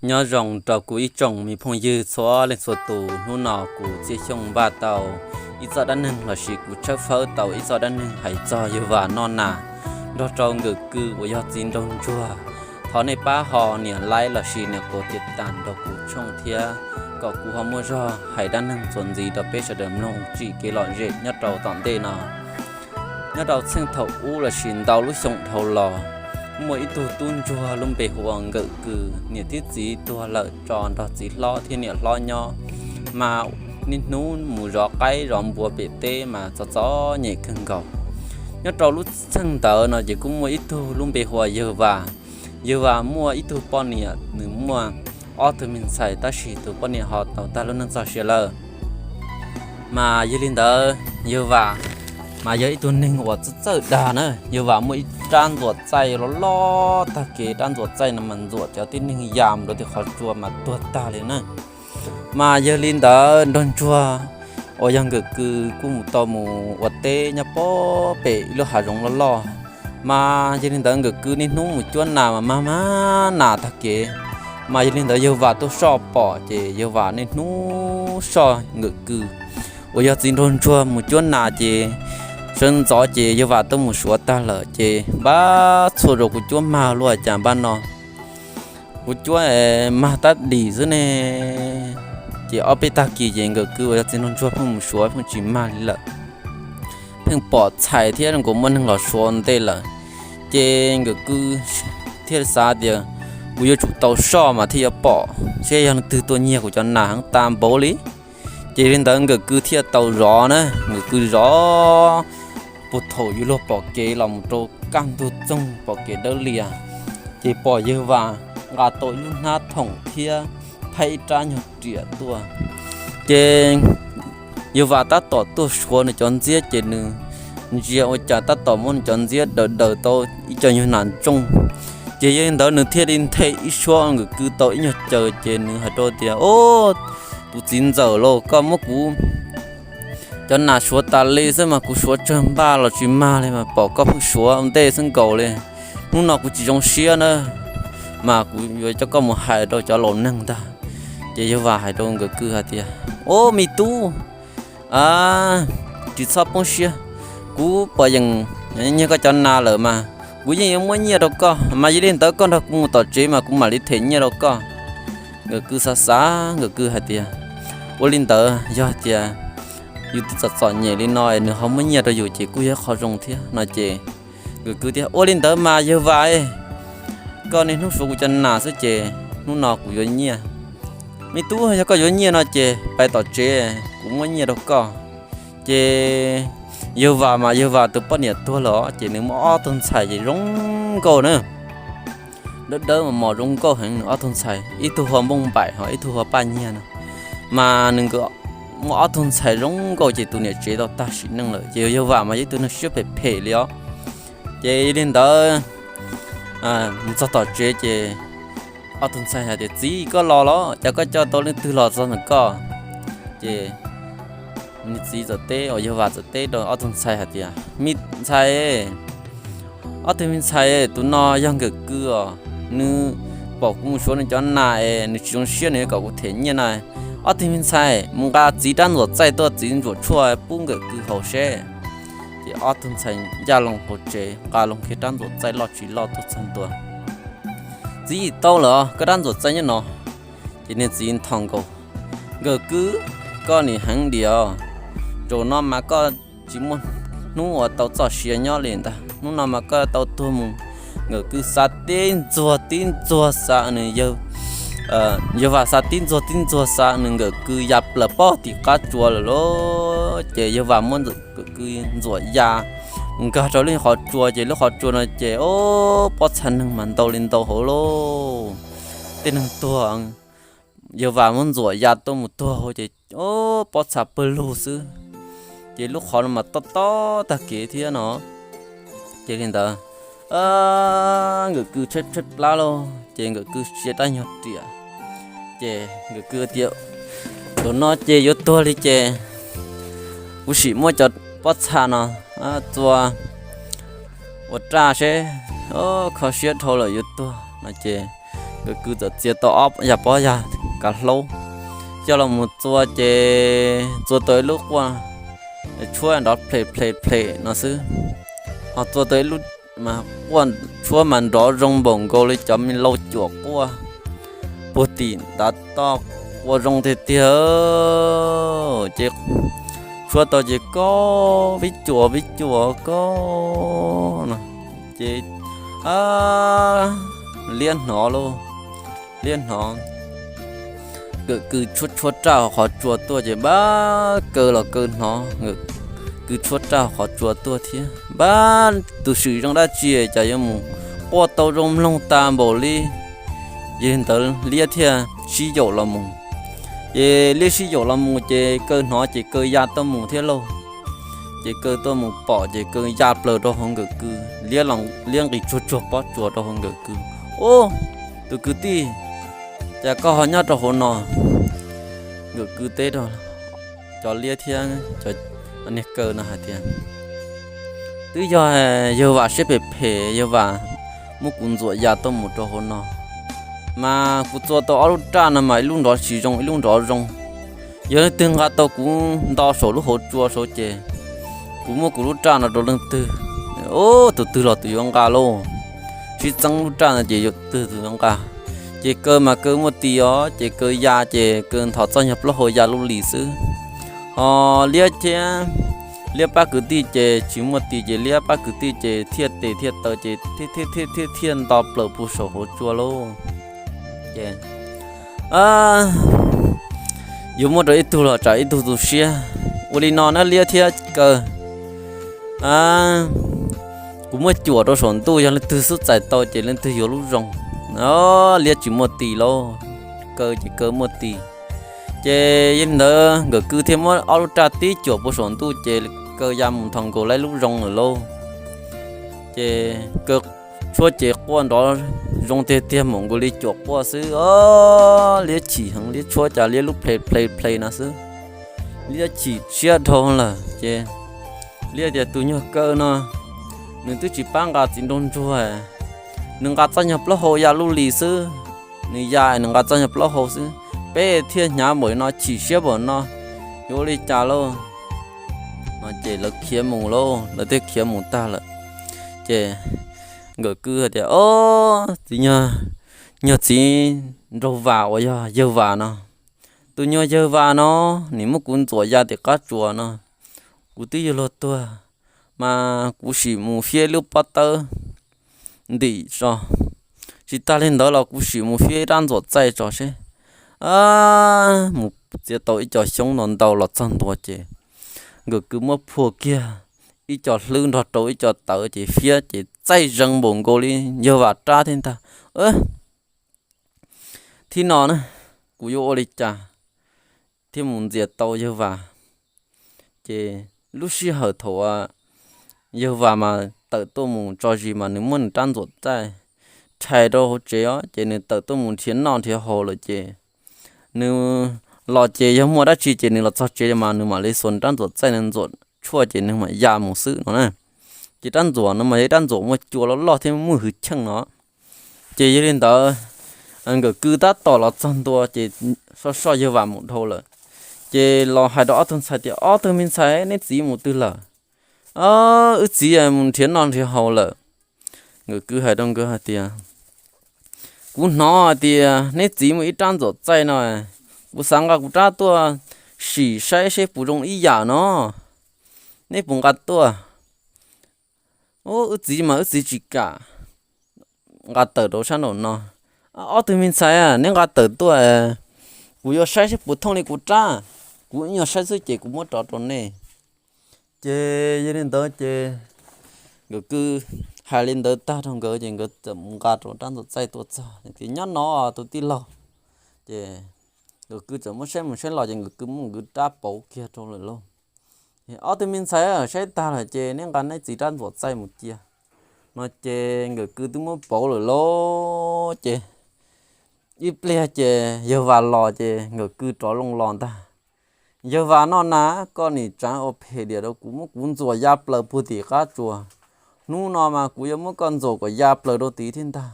Nyob zoo rau kuv ib tsoom me phooj ywg txhua leej txhua tus, hnub no kuv Txhiaj Xyooj npaj tau ib txoj dab neeg lossis kuv tshawb fawb tau ib txoj dab neeg hais txog yawg Vam noj nas nrog rau Nkawm Kws uas yog txiv nraug ntsuag. Thov nej pab ho nias like lossis nias kuv tiv tas rau kuv channel thiab kom kuv ho muaj zog hais dab neeg txuas ntxiv rau peb sawv daws mloog tsim kev lom zem nyob rau tom ntej no. Nyob rau txheej thaum ub lossis ntau lub xyoo dhau los, muaj ib tug tub ntsuag lub npe hu ua Nkawm Kws, niam thiab txiv tuag lawm tso nrog txiv hlob thiab niam hlob nyob, mas niaj hnub mus zov qaib zov npua pem teb mas txom txom nyem kawg nkaus. Nyob rau lub txheej ntawd no ces kuj muaj ib tug lub npe hu ua yawg Vam. Yawg Vam muaj ib tug poj niam, nws muaj ob tug me ntxhais tab sis tus poj niam ho tau tag lub neej txoj sia lawm. Mas yog li ntawd yawg Vam mas yog ib tug neeg uas txawj txawj dag na. Yawg Vam muaj ib rab ntxuam txaij loj loj tag kev, rab ntxuam txaij no mas ntxuam cov tib neeg ya mus rau tim qhov tsua mas tuag tag li na. Mas yog li ntawd nraug ntsuag uas yog Nkawm Kws kuj mus tau mus ua teb nyob pem ib lub hav zoov loj loj. Mas yog li ntawd Nkawm Kws niaj hnub mus cuab nas mas mag mag nas tag kev. Mas yog li ntawd yawg Vam tuaj soj pom ces yawg Vam niaj hnub soj Nkawm Kws uas yog txiv nraug ntsuag mus cuab nas ces sawv ntxov ces yawg Vam tuaj mus suav tag lawm ces npaj txhua zaus kuv cuab mag luaj cas npaj no kuv cuab mag tab dim xwb ne. Ces ob peb tag kis ces Nkawm Kws uas yog txiv nraug ntsuag pheej mus suav pheej tsis mag li lawm, pheej pom txhais thiab nkaus muaj neeg los suav ntej lawm. Ces Nkawm Kws thiaj xav tias kuv yuav tsum tau soj mas thiaj yuav pom seb yog leej twg tuaj nyiag kuv cov nas heev tas npaum li. Ces li ntawd Nkawm Kws thiaj tau zov na, Nkawm Kws zov puag thaum yuav luag pom kev los mus rau kaj ntug txoog pom kev dawb lias, ces pom yawg Vam nqa tau ib lub hnab thoom thiab phaib ib rab nyuag riam tuaj. Ces yawg Vam tab tom tuaj suav nws cov ntxiab ces nws ntsia ua cas tab tom muab nws cov ntxiab daws daws tau ib co nyuag nas ntsooj. Ces yog li ntawd nws thiaj li nthe ib suab Nkawm Kws tau ib nyuag caws ces nws hais rau tias, Au, tus txiv ntxawm lauj, koj muab kuv cov nas suav tas li xwb mas kuv suav tsawg npaj los tsis mag li mas pom koj pheej suav ua ntej xwb nkaus li. Hnub no kuv tsis zoo siab na, mas kuv yuav coj koj mus hais rau cov laus neeg ntag. Ces yawg Vam hais rau Nkawm Kws hais tias, Au, me tub, tsis txhob poob siab, kuv pom yeem nyiag koj cov nas lawm mas kuv yeej yuav muab nyiaj rau koj, mas yog li ntawd koj nrog kuv mus tom tsev mas kuv mam li them nyiaj rau koj. Nkawm Kws xav xav, Nkawm Kws hais tias, Ua li ntawd yog hais tias yus twb txom txom nyem li no nws ho muab nyiaj rau yus ces kuj yog qhov zoo thiab no ces Nkawm Kws tias, Ua li ntawd mas yawg Vam, koj niaj hnub suav kuv cov nas xwb ces hnub no kuv yuav nyiaj. Me tub, yog koj yuav nyiaj no ces pais tom tsev, kuv muab nyiaj rau koj. Ces yawg Vam mas yawg Vam tus poj niam tuag lawm ces nws muaj ob tug ntxhais ces zoo nkauj na, dawb dawb mos mos zoo nkauj heev nws ob tug ntxhais, ib tug hu ua Npauj Npaim ho ib tug hu ua Paj Nyiag no. Mas nws nkawd muaj ob tug ntxhais zoo nkauj ces tus niam tsev tau tag sim neej lawm ces yawg Vam mas yog ib tug neeg siab phem phem li os. Ces yog li ntawd mus txog tom tsev ces ob tug ntxhais hais tias, Txiv, koj los los cas koj coj tau leej twg los txog ntawm koj? Ces nws txiv txawm teb, uas yawg Vam txawm teb rau ob tug ntxhais hais tias, Me ntxhais, ob tug me ntxhais, tus no yog Nkawm Kws os, nws pom kuv mus suav nws cov nas es nws tsis zoo siab nws yuav kom kuv them nyiaj na. Ob tug me ntxhais, mus nqa txiv rab ntxuam txaij tuaj, txiv ntxuam tshuaj pub Nkawm Kws haus seb. Ces ob tug ntxhais ncaj loo hauv tsev nqa loo kiag rab ntxuam txaij loj tsis loj tuaj txog ntua. Txiv, tau lawm os, koj rab ntxuam txaij nyob no. Ces nws txiv nthos nkaus, Nkawm Kws, koj nim heev diam os, zaum no mas koj tsis muaj hnub uas tau txoj sia nyob li ntag, hnub no mas koj tau tuag mus. Nkawm Kws xav tib ntxuag tib ntxuag xav nws yawg Vam xav tib ntxuag tib ntxuag xav nws Nkawm Kws ya plaws pob tim qab tsua lawm lauj. Ces yawg Vam muab Nkawm Kws ntxuam ya mus nkag rau lub qhov tsua ces lub qhov tsua no ces o, pob txha neeg mas ntau li ntau hauv lauj. Tej neeg tuag, yawg Vam muab ntxuam ya tuaj mus tuag hauv ces o, pob txha pawg lug xwb. Ces lub qhov no mas tob tob tag kev thiab no. Ces li ntawd Nkawm Kws tshaib tshaib plab lauj ces Nkawm Kws sia rab nyuag riam. Ces Nkawm Kws tias, Zaum no ces yuav tuag li ces kuv sim muab cov pob txha no txua ua raj seb, kho siab dhau lawm yuav tuag no ces Nkawm Kws txawm txiav tau ob yag pob yag kav hlaub coj los mus txua ces txua tau ib lub quaj tshuab nrov phem phem phem no xwb, ho txua tau ib lub mas quaj tshuab mas nrov zoo npaum nkaus li cov me lau cuam quaj puag tim ntav toj, quaj zoo tiag tiag. Ces tshuab tau ces koj vib cuam vib cuam koj no ces liab hnov lauj, liab hnov Nkawm Kws tshuab tshuab raj hauv qhov tsua tuaj ces npab Kaw los Kaw hnov Nkawm Kws tshuab raj hauv qhov tsua tuaj thiab. Npab tus swm zoo dab tsi cas yuav mus quaj tau zoo mloog tas npaum li. Yog li ntawd liab thiaj sib yaum los mus. Ces liab sib yaum los mus ces Kaw hnov ces Kaw ya tuaj mus thiab lauj. Ces Kaw tuaj mus pom ces Kaw ya plaws rau hauv Nkawm Kws, liab nqis tsuag tsuag pob tsuas rau hauv Nkawm Kws. Ub, tus kwv tij, cas koj ho nyob rau hauv no? Nkawm Kws teb rau cov liab thiab cov niag kaw no hais tias, twb yog yawg Vam siab phem phem, yawg Vam muab kuv ntxuam ya tuaj mus rau hauv no, mas kuv txua tau ob lub raj no mas ib lub nrov tsis zoo ib lub nrov zoo. Yog leej twg nqa tau kuv nto saum lub hauv tsua saud ces kuv muab kuv lub raj no rau leej twg, tus twg los tus yuav nqa lauj. Sib txeeb lub raj no ces yog twg tus yuav nqa. Ces Kaw mas Kaw muaj tis os, ces Kaw ya ces Kaw nthos txoj nyuag plaub hau ya lub lis xwb. Ho liab thiab liab pab kwv tij ces tsis muaj tis ces liab pab kwv tij ces thiaj tes thiaj taw ces thiaj thiaj thiaj thiaj nto plaws puag saum hauv tsua lauj. Ces yuav muab rau ib tug los tsam ib tug tu siab. Ua li no na liab thiab Kaw, kuv muab cuam rau saum ntuj, yog leej twg xub txais tau ces leej twg yuav lub zoo. Liab tsis muaj tis lauj, Kaw ces Kaw muaj tis. Ces yog li ntawd Nkawm Kws thiaj muab ob lub raj tib cuam puag saum ntuj ces Kaw ya mus nthos nkaus lawm lub zoo lawm lauj. Ces Kaw tshuab ces quaj nrov zoo tiag tiag npaum nkaus li cuam quaj xwb. Liab chim heev, liab tshuab cas liab lub ple ple ple no xwb. Liab chim siab dhau lawm ces liab tias tus nyuag Kaw no nws twb tsis pab nqa txiv nraug ntsuag, nws nqa txoj nyuag plaub hau ya lub lis xwb. Nws ya nws nqa txoj nyuag plaub hau xwb, peb thiaj hnyav npaum no chim siab npaum no, yuav ua li cas lauj? Ces lawv khiav mus lauj, lawv thiaj khiav mus tag lawm. Ces Nkawm Kws hais tias, o, txiv, nyuag txiv nraug Vam uas yog yawg Vam no, tus nyuag yawg Vam no nim muab kuv ntxuam ya tim qab tsuas no, kuv twb yuav luag tuag, mas kuv sim mus fiab ib lub pob tawb ntim tso. Tsis tas li ntawd los kuv sim mus fiab ib rab ntxuam txaij tso seb. Mus txiav tau ib co xyoob no ntau los txog ntua ces Nkawm Kws muab phua kiag ib co hlwb nrog rau ib co tawv ces fiab ces txaij zees npaum nkaus li yawg Vam rab thiab ntag. Thib no na, kuv yuav ua li cas thiaj mus ntxias tau yawg Vam? Ces lub sij hawm thaum yawg Vam mas tawm tuaj mus tso zis mas nws muab nws rab ntxuam txaij rhais rau hauv tsev os, ces nws tawm tuaj mus nrhiav noj nrhiav haus lawm ces nws los ces yog muaj dab tsi ces nws los txog tsev mas nws mam li xuas rab ntxuam txaij no ntxuam tshuaj ces nws mam ya mus xwb no na. Ces rab ntxuam no mas yog ib rab ntxuam muaj cua loj loj thiab muaj hwj chim no. Ces yog li ntawd, Nkawm Kws tab tom los txog ntua ces soj soj yawg Vam mus dhau lawm. Ces los hais rau ob tug ntxhais tias, ob tug me ntxhais, neb txiv mus twg lawm? Wb txiv mus nrhiav noj nrhiav haus lawm. Nkawm Kws hais rau nkawd hais tias, kuv hnov hais tias neb txiv muaj ib rab ntxuam txaij no, kuv xav nqa kuv rab tuaj sim saib seb puas zoo ib yam no, neb puas nqa tuaj? Wb txiv mas wb txiv tsis kam nqa tawm rau sab nraum no. Ob tug me ntxhais, neb nqa tawm tuaj, kuv yuav saib seb puas thooj li kuv rab, kuv ib nyuag saib xwb ces kuv muab rov rau nej. Ces yog li ntawd ces Nkawm Kws hais li ntawd tag rau nkawd ces nkawd txawm mus nqa rau rab ntxuam txaij tuaj txog tias, nyob no tus tij laug. Ces Nkawm Kws txawm muab saib mus saib los ces Nkawm Kws muab nkawd rab pauv kiag rau lawm lauj. Ob tug me ntxhais, saib tag lawm ces neb nqa neb txiv rab ntxuam txaij mus cia no ces Nkawm Kws twb muab pauv lawm lauj. Ces ib pliag ces yawg Vam los ces Nkawm Kws rov loo los ntag. Yawg Vam, noj na, koj nim tsaav ua phem diam rau kuv, muab kuv ntxuam ya plaws puag tim qab tsuas. Hnub no mas kuv yuav muab koj ntxuam kom ya plaws rau tid thiab ntag.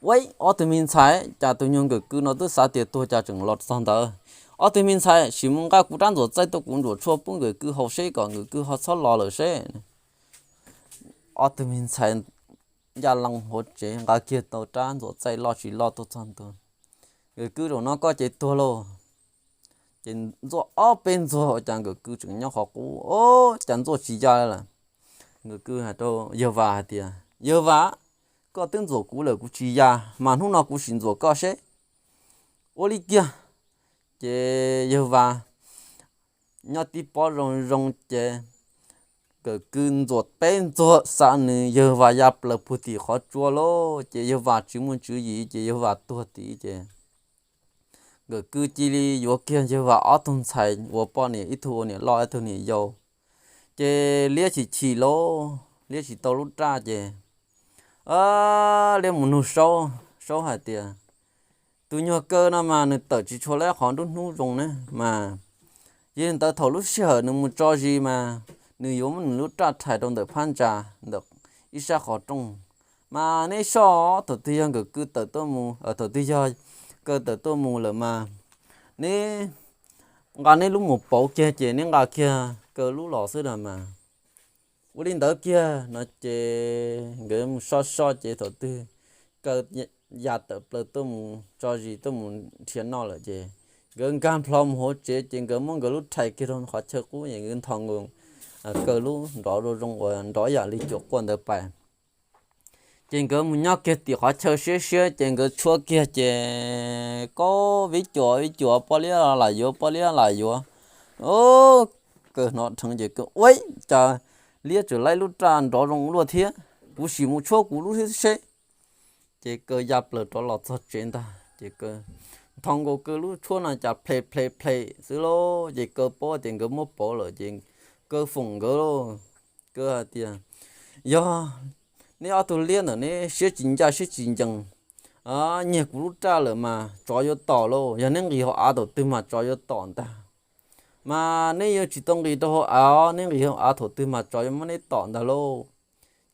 Ua, ob tug me ntxhais, cas tus nyuag Nkawm Kwv no twb xav tias tuag cas tseem los txog ntawd. Ob tug me ntxhais, sim mus nqa kuv rab ntxuam txaij tuaj kuv ntsuam tshuaj pub Nkawm Kwv haus seb kom Nkawm Kwv ho txhob los lawm seb. Ob tug me ntxhais ncaj loo hauv tsev nqa kiag tau rab ntxuam txaij loj tsis loj tuaj txog ntua. Nkawm Kwv, zaum no koj ces tuag lauj. Ces ntxuaj ob peb ntxuag ua cas Nkawm Kwv tseem nyob qhov qub, o, cas ntxuaj tsis ya lawm. Nkawd kwv hais rau yawg Vas hais tias, Yawg Vas, koj twb ntxuam kuv lawm kuv tsis ya, mas hnub no kuv sim ntxuam koj seb. Ua li kiag, ces yawg Vas nyob tib pob zoo zoo ces Nkawd kwv ntxuam peb ntxuag xa nws, yawg Vas ya plaws puag tim qhov tsua lauj. Ces yawg Vas tsis muaj tswv yim ces yawg Vas tuag tim ces Nkawd kwv cia li yuav kiag yawg Vas ob tug ntxhais ua poj niam, ib tug ua niam loj ib tug niam yau. Ces liab chim chim lauj, liab tsis tau lub raj ces liab mus nug saub, saub hais tias, Tus nyuag kaw no mas nws tawm tsis tshua laib qhov nruab hnub zoo ne mas, yog li ntawd thaum lub sij hawm nws mus tso zis mas nws yuav muab nws lub raj rhais rau ntawm phab ntsa, ntawm ib sab qhov rooj. Mas neb soj, thaum twg yog Nkawd kwv tawm tuaj mus, thaum twg yog kaw tawm tuaj mus lawm mas neb nqa neb lub mus pauv kiag ces neb nqa kiag kaw lub los xwb na mas. Ua li ntawd kiag no ces nkawd mus soj soj ces thaum twg kaw ya tawm plaws tuaj mus tso zis tuaj mus nrhiav noj lawm ces nkawd nkag nplho mus hauv tsev ces nkawd muab nkawd lub rhais kiag rau qhov chaw qub es nkawd nthos nkaus kaw lub nrov zoo zoo uas nrov yam li cuam quaj ntawd pais. Ces nkawd mus nyob kiag tim qhov chaw siab siab ces nkawd tshuab kiag ces, Koj vib cuam vib cuam, poj liab lam yuav, poj liab lam yuav. Kaw hnov dheev ces kaw, Ua cas liab tseem laib lub raj nrov zoo luaj thiab, kuv sim mus tshuab kuv lub seb. Ces kaw ya plaws rov los txog tsev ntag ces kaw nthos nkaus kaw lub tshuab no cas ple ple ple xwb lauj. Ces kaw paub tias nkawd muab pauv lawm ces kaw foom nkawd lauj. Kaw hais tias, Yog neb ob tug liab ntawm neb siab tsis ncaj siab tsis ncees, nyiag kuv lub raj lawm mas tsov yuav tom lauj. Yog neb nqis hauv av thaum twg mas tsov yuav tom ntag. Mas neb yuav tsis tau nqis rau hauv av, neb nqis hauv av thaum twg mas tsov yuav muab neb tom ntag lauj.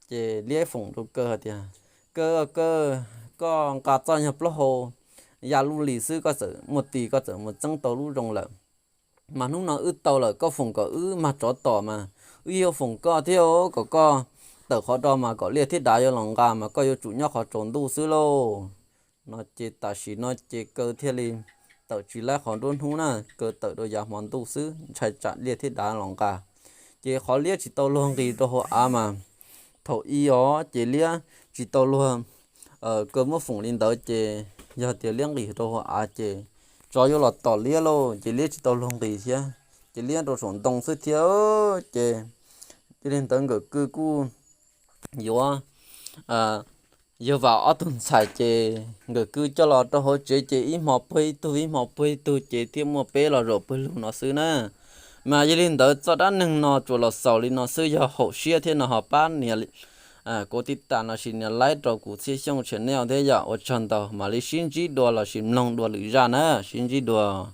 Ces liab foom rau kaw hais tias, Kaw, kaw, koj nqa txoj nyuag plaub hau ya lub lis xwb koj txawm muaj tis, koj txawm mus txeeb tau lub zoo lawm. Mas hnub no wb tau lawm, koj foom kom wb mag tsov tom mas wb yuav foom koj thiab, kom koj tawm qhov do mas kom liaj thiab dav yuav los nqa mas koj yuav tsum nyob qhov tsaus ntuj xwb lauj. No ces tam sim no ces kaw thiaj li tawm tsis laib qhov nruab hnub na, kaw tawm rau yav hmo ntuj xwb ntshai tsam liaj thiab dav los nqa. Ces qhov liab tsis tau luag nqis rau hauv av mas thaum i os ces liab tsis tau luag, kaw muab foom li ntawd ces yog tias liab nqis rau hauv av ces tsov yuav los tom liab lauj, ces liab tsis tau luag nqis thiab, ces liab rau saum ntoo xwb thiab. Ces yog li ntawd nkawd kwv kuj yuav yawg Vam ob tug ntxhais ces nkawd kwv coj los rau hauv tsev ces ib hmo puag ib tug, ib hmo puag ib tug ces thiaj muaj peb los zaum pawg lug no xwb na. Mas yog li ntawd txoj dab neeg no tsuas los xaus li no xwb, yog haum siab thiab no ho pab nias kuv tib tas no sis nias like rau kuv Txhiaj Xyooj channel thiab yom. Ua tsaug ntau, mam li sib ntsib dua los sis mloog dua lwm zaj na, sib ntsib dua.